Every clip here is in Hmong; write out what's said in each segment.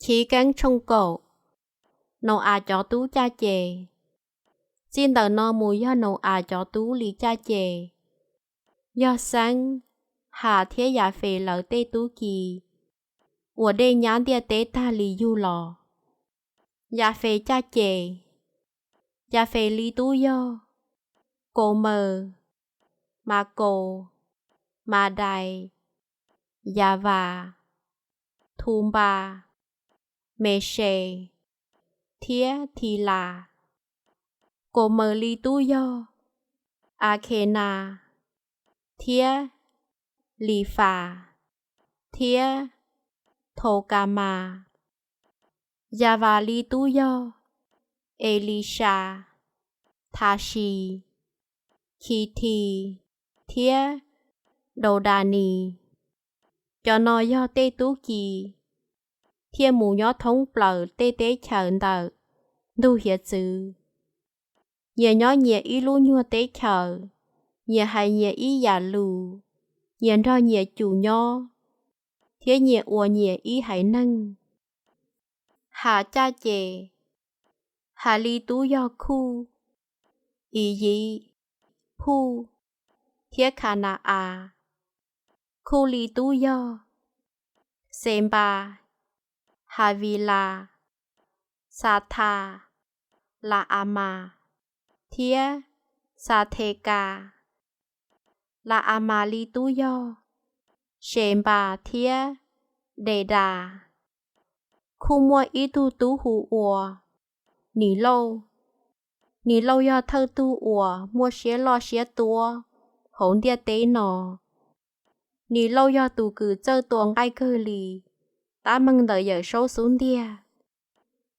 Chiv Keeb tshooj kaum. Nau-as cov tub caj ces. Txij ntawm no mus yog Nau-as cov tub li caj ces. Yog Xeeb, Has thiab Yafes lawv tej tub ki uas dej nyab ntiaj teb tag li yug los. Yafes caj ces. Yafes li tub yog Kaumaws, Makaus, Madais, Yavas, Thunpas, Mexes thiab Thilas. Kaumaws li tub yog Akhenas thiab Lifas thiab Thaukamas. Yavas li tub yog Elisas, Thasis, Khitis thiab Daudanis. Cov no yog tej tub ki thiaj mus nyob thoob plaws tej teb chaws ntawm ntug hiav txwv. Nyias nyob nyias ib lub nyuag teb chaws, nyias hais nyias ib yam lus, nyias nrog nyias cum nyob, thiab nyias ua nyias ib haiv neeg. Has caj ces. Has li tub yog Khuj, Iyiv, Puj thiab Khana-as. Khuj li tub yog Xenpas, Havilas, Xathas, La-a mas thiab Xathekas. La-a mas li tub yog Senpas thiab Dedas. Khuj muaj ib tug tub hu ua Nilauj. Nilauj yog thawj tug uas muaj siab loj siab tuab hauv ntiaj teb no. Nilauj yog tus kws txawj tua nqaij kawg li tab meeg ntawm Yawmsaub xub ntiag.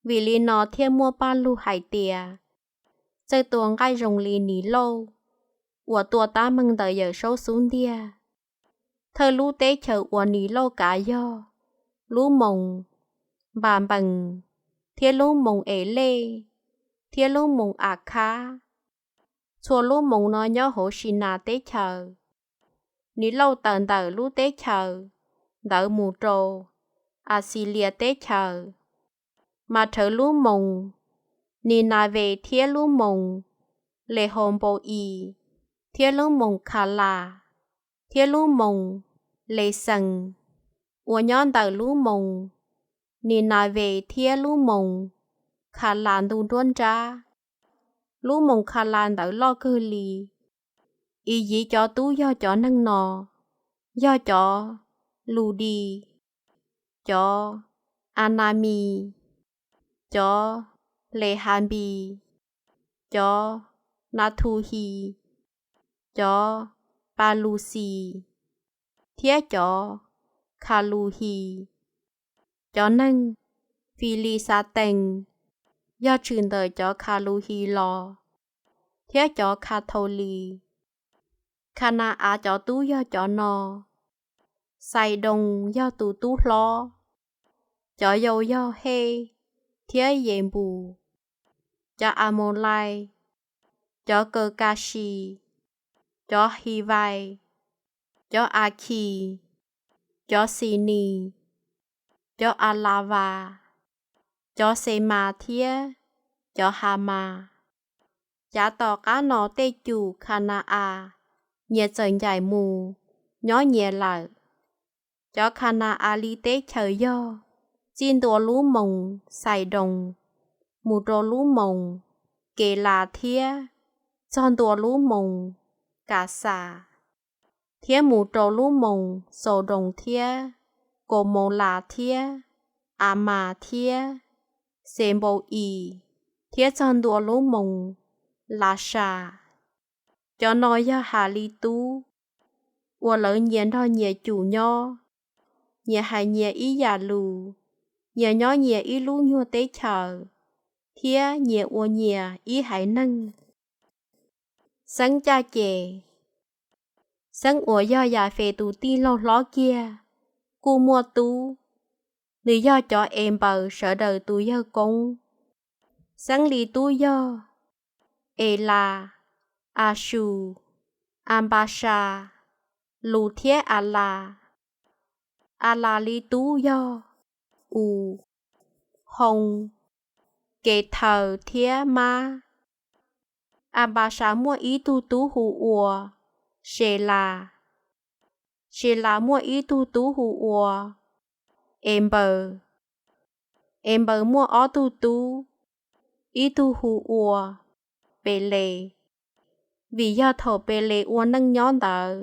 Vim li no thiaj muaj paj lug hais tias txawj tua nqaij zoo li Nilauj uas tua tab meeg ntawm Yawmsaub xub ntiag. Thawj lub teb chaws uas Nilauj kav yog lub moos Npanpees thiab lub moos Elej thiab lub moos Akhab. Txhua lub moos no nyob hauv Sinas teb chaws. Nilauj tawm ntawm lub teb chaws ntawd mus rau Axilias teb chaws, mas rhawv lub moos Ninaves thiab lub moos Lehaunpau-is thiab lub moos Khalas thiab lub moos Lexees uas nyob ntawm lub moos Ninaves thiab lub moos Khalas ntu nruab nrab. Lub moos Khalas ntawd loj kawg li. Iyiv cov tub yog cov neeg no: yog cov Ludis, cov Anamis, cov Lehabis, cov Nathuhis, cov Paluxis thiab cov Khalauhis. Cov neeg Filixatees yog tshwm ntawm cov Khalauhis los thiab cov Khathaulis. Khana-as cov tub yog cov no: Xaidoos yog tus tub hlob, cov yau yog Hes thiab Yenpus, cov Amulais, cov Kawkasis, cov Hivais, cov Akhis, cov Xinis, cov Alavas, cov Xemas thiab cov Hamas. Cav tom qab no tej cum Khana-as nyias txawm ncaim mus nyob nyias lawm. Cov Khana-as li teb chaws yog txij ntua lub moos Xaidoos mus rau lub moos Kelas thiab txog ntua lub moos Kaxas, thiab mus rau lub moos Xaudoos thiab Kaumaulas thiab Amas thiab Xenpau-is thiab txog ntua lub moos Lasas. Cov no yog Has li tub uas lawv nyias nrog nyias cum nyob, nyias hais nyias ib yam lus, nyias nyob nyias ib lub nyuag teb chaws, thiab nyias ua nyias ib haiv neeg. Xeeb caj ces. Xeeb uas yog Yafes tus tij laug hlob kiag kuj muaj tub, nws yog cov Enpaws sawv daws tus yawg koob. Xeeb li tub yog Elas, Asus, Anpasas, Lus thiab Alas. Alas li tub yog Us, Phoo, Kethaws thiab Mab. Anpasas muaj ib tug tub hu ua Selas. Selas muaj ib tug tub hu ua Enpaws. Enpaws muaj ob tug tub, ib tug hu ua Peles, vim yog thaum Peles ua neej nyob ntawd,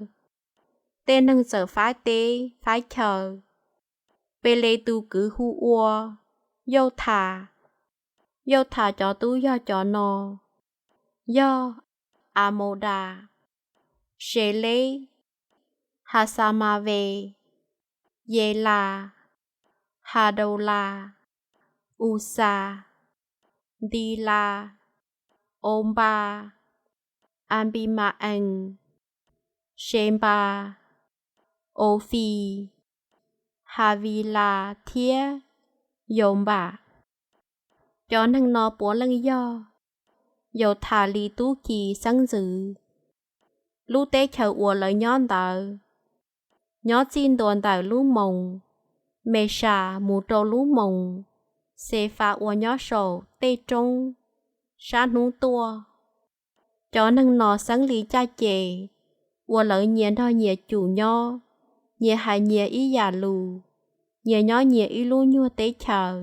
tej neeg txawm faib teb faib chaw. Peles tus kwv hu ua Yauj Thas. Yauj Thas cov tub yog cov no, yog Amaudas, Seleb, Hasamaves, Yelas, Hadaulas, Uxas, Ntilas, Aunpas, Anpima-ees, Senpas, Aufis, Havilas thiab Yaunpas. Cov neeg no puav leej yog Yauj Thas li tub ki xeeb ntxwv. Lub teb chaws uas lawv nyob ntawd nyob txij ntua ntawm lub moos Mesas mus rau lub moos Xefas uas nyob saum tej roob sab hnub tuaj. Cov neeg no xeeb li caj ces uas lawv nyias nrog nyias cum nyob, nyias hais nyias ib yam lus, nyias nyob nyias ib lub nyuag teb chaws,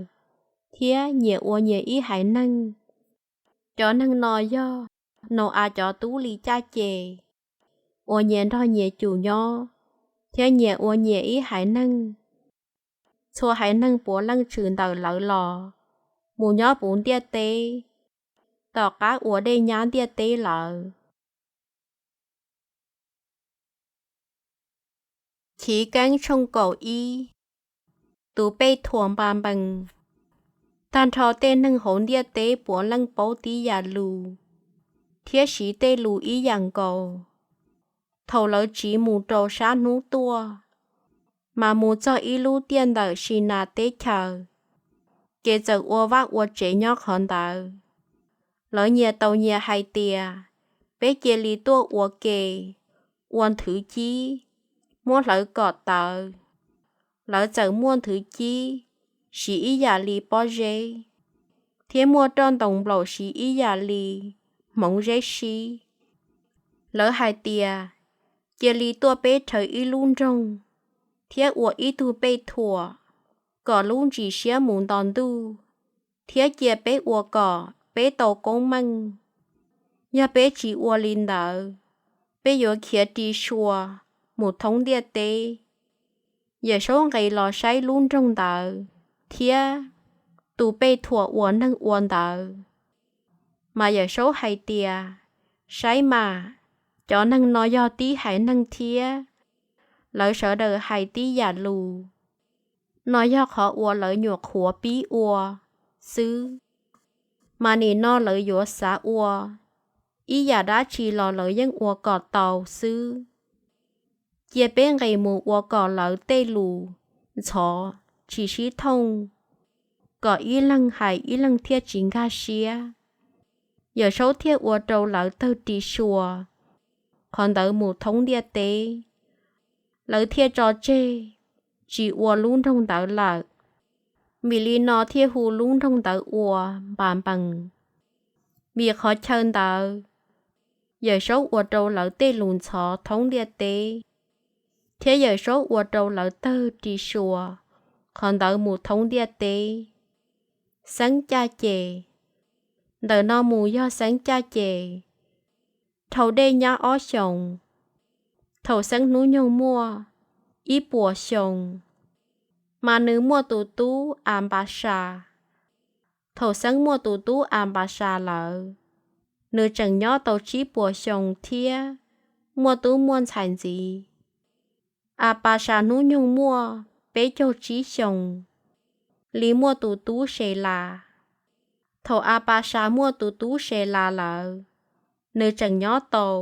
thiab nyias ua nyias ib haiv neeg. Cov neeg no yog Nau-as cov tub li caj ces uas nyias nrog nyias cum nyob thiab nyias ua nyias ib haiv neeg. Txhua haiv neeg puav leej tshwm ntawm lawv los mus nyob puv ntiaj teb tom qab uas dej nyab ntiaj teb lawm. Chiv Keeb tshooj kaum ib. Tus pej thuam Npanpees. Tag nrho tej neeg hauv ntiaj teb puav leej paub tib yam lus thiab siv tej lus ib yam nkaus. Thaum lawv tsiv mus rau sab hnub tuaj, mas mus txog ib lub tiaj ntawm Sinas teb chaws, ces txawm ua vaj ua tsev nyob qhov ntawd. Lawv nyias tau nyias hais tias, Peb cia li tuaj ua ke, ua nthwv cib, muab hlawv kom tawv. Lawv txawm muaj nthwv cib siv ib yam li pob zeb, thiab muaj roj ntoos nplaum siv ib yam li hmoov zeb sib. Lawv hais tias, Cia li tuaj peb rhawv ib lub nroog thiab ua ib tug pej thuam kom lub ntsis siab mus nto ntuj, thiab cia peb ua kom peb tau koob meej. Yog peb tsis ua li ntawd, peb yuav khiav ri sua mus thoob ntiaj teb. Yawm Saub nqes los saib lub nroog ntawd thiab tus pej thuam uas neeg ua ntawd. Mas Yawm Saub hais tias, Saib mas, cov neeg no yog tib haiv neeg thiab. Lawv sawv daws hais tib yam lus. No yog qhov uas lawv nyuam qhuav pib ua xwb, mas nim no lawv yuav xav ua ib yam dab tsi los lawv yeej ua kom tau xwb. Cia peb nqis mus ua kom lawv tej lus ntxhov tsis sib thooj, kom ib leeg hais ib leeg thiaj tsis nkag siab. Yawm Saub thiaj ua rau lawv tawg ri sua qhov ntawd mus thoob ntiaj teb. Lawv thiaj tso tseg tsis ua lub nroog ntawd lawm. Vim li no thiaj hu lub nroog ntawd ua Npanpees. Vim qhov chaw ntawd, Yawm Saub ua rau lawv tej lus ntxhov thoob ntiaj teb, thiab Yawm Saub ua rau lawv tawg ri sua qhov ntawd mus thoob ntiaj teb. Xeeb caj ces. Ntawm no mus yog xeeb caj ces dhau dej nyab ob xyoos, thaum xeeb hnub nyoog muaj ib puas xyoos, mas nws muaj tus tub Anpasas. Thaum xeeb muaj tus tub Anpasas lawm, nws tseem nyob tau tsib puas xyoos thiab muaj tub muaj ntxhais ntxiv. Anpasas hnub nyoog muaj peb caug tsib xyoos, li muaj tus tub Selas. Thaum Anpasas muaj tus tub Selas lawm, nws tseem nyob tau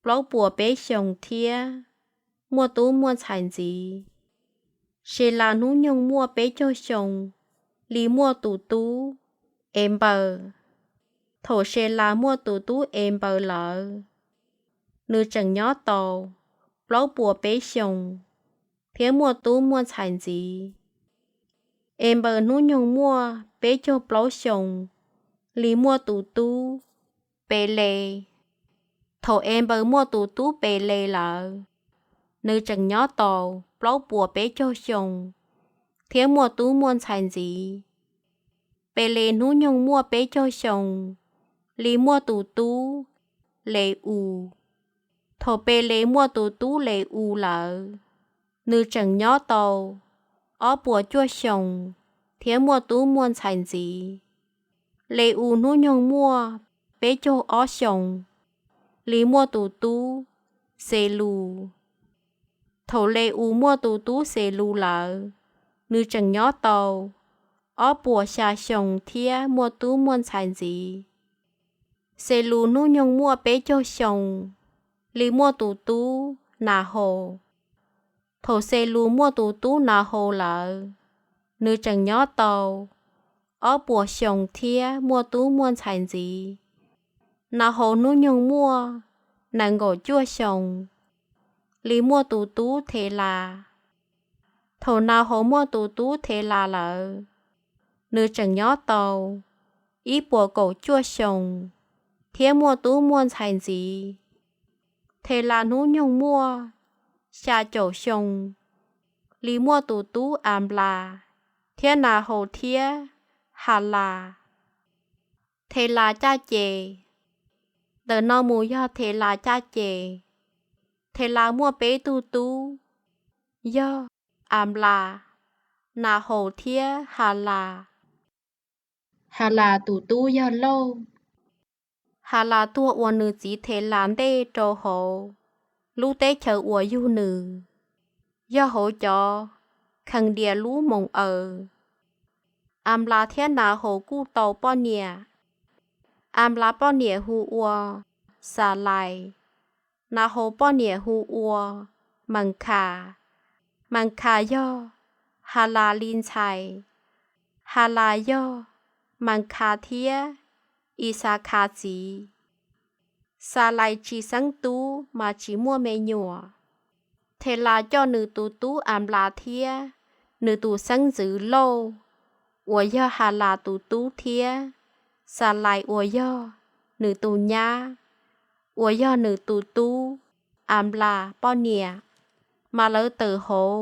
plaub puas peb xyoos thiab muaj tub muaj ntxhais ntxiv. Selas hnub nyoog muaj peb caug xyoo, li muaj tus tub Enpaws. Thaum Selas muaj tus tub Enpaws lawm, nws tseem nyob tau plaub puas peb xyoos thiab muaj tub muaj ntxhais ntxiv. Enpaws hnub nyoog muaj peb caug plaub xyoos, li muaj tus tub Peles. Thaum Enpaws muaj tus tub Peles lawm, nws tseem nyob tau plaub puas peb caug xyoo thiab muaj tub muaj ntxhais ntxiv. Peles hnub nyoog muaj peb caug xyoos, li muaj tus tub Le-us. Thaum Peles muaj tus tub Le-us lawm, nws tseem nyob tau ob puas cuaj xyoos thiab muaj tub muaj ntxhais ntxiv. Le-us hnub nyoog muaj peb caug ob xyoos, li muaj tus tub Xelus. Thaum Le-us muaj tus tub Xelus lawm, nws tseem nyob tau ob puas xya xyoos thiab muaj tub muaj ntxhais ntxiv. Xelus hnub nyoog muaj peb caug xyoos, li muaj tus tub Nahaus. Thaum Xelus muaj tus tub Nahaus lawm, nws tseem nyob tau ob puas xyoos thiab muaj tub muaj ntxhais ntxiv. Nahaus hnub nyoog muaj nees nkaum cuaj xyoos, li muaj tus tub Thelas. Thaum Nahaus muaj tus tub Thelas lawm, nws tseem nyob tau ib puas kaum cuaj xyoos thiab muaj tub muaj ntxhais ntxiv. Thelas hnub nyoog muaj xya caum xyoo, li muaj tus tub Anplas thiab Nahaus thiab Halas. Thelas caj ces. Ntawm no mus yog Thelas caj ces. Thelas muaj peb tug tub, yog Anplas, Nahaus thiab Halas. Halas tus tub yog Lauj. Halas tuag ua nws txiv Thelas ntej rau hauv lub teb chaws uas yug nws, yog hauv cov Khees Dias lub moos Aws. Anplas thiab Nahaus kuj tau poj niam. Anplas poj niam hu ua Xalais, Nahaus poj niam hu ua Makhas. Makhas yog Halas li ntxhais. Halas yog Makhas thiab Ixakhas txiv. Xalais tsis xeeb tub mas tsis muaj me nyuam. Thelas coj nws tus tub Anplas thiab nws tus xeeb ntxwv Lauj, uas yog Halas tus tub thiab Xalais uas yog nws tus nyab, uas yog nws tus tub Anplas poj niam, mas lawv tawm hauv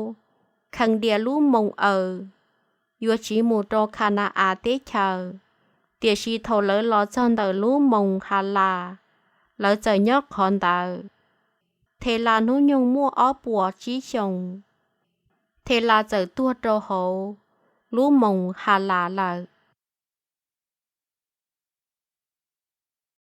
Khees Dias lub moos Aws, yuav tsiv mus rau Khana-as teb chaws. Tiam sis thaum lawv los txog ntawm lub moos Halas, lawv txawm nyob qhov ntawd. Thelas hnub nyoog muaj ob puas tsib xyoos, Thelas txawm tuag rau hauv lub moos Halas lawm.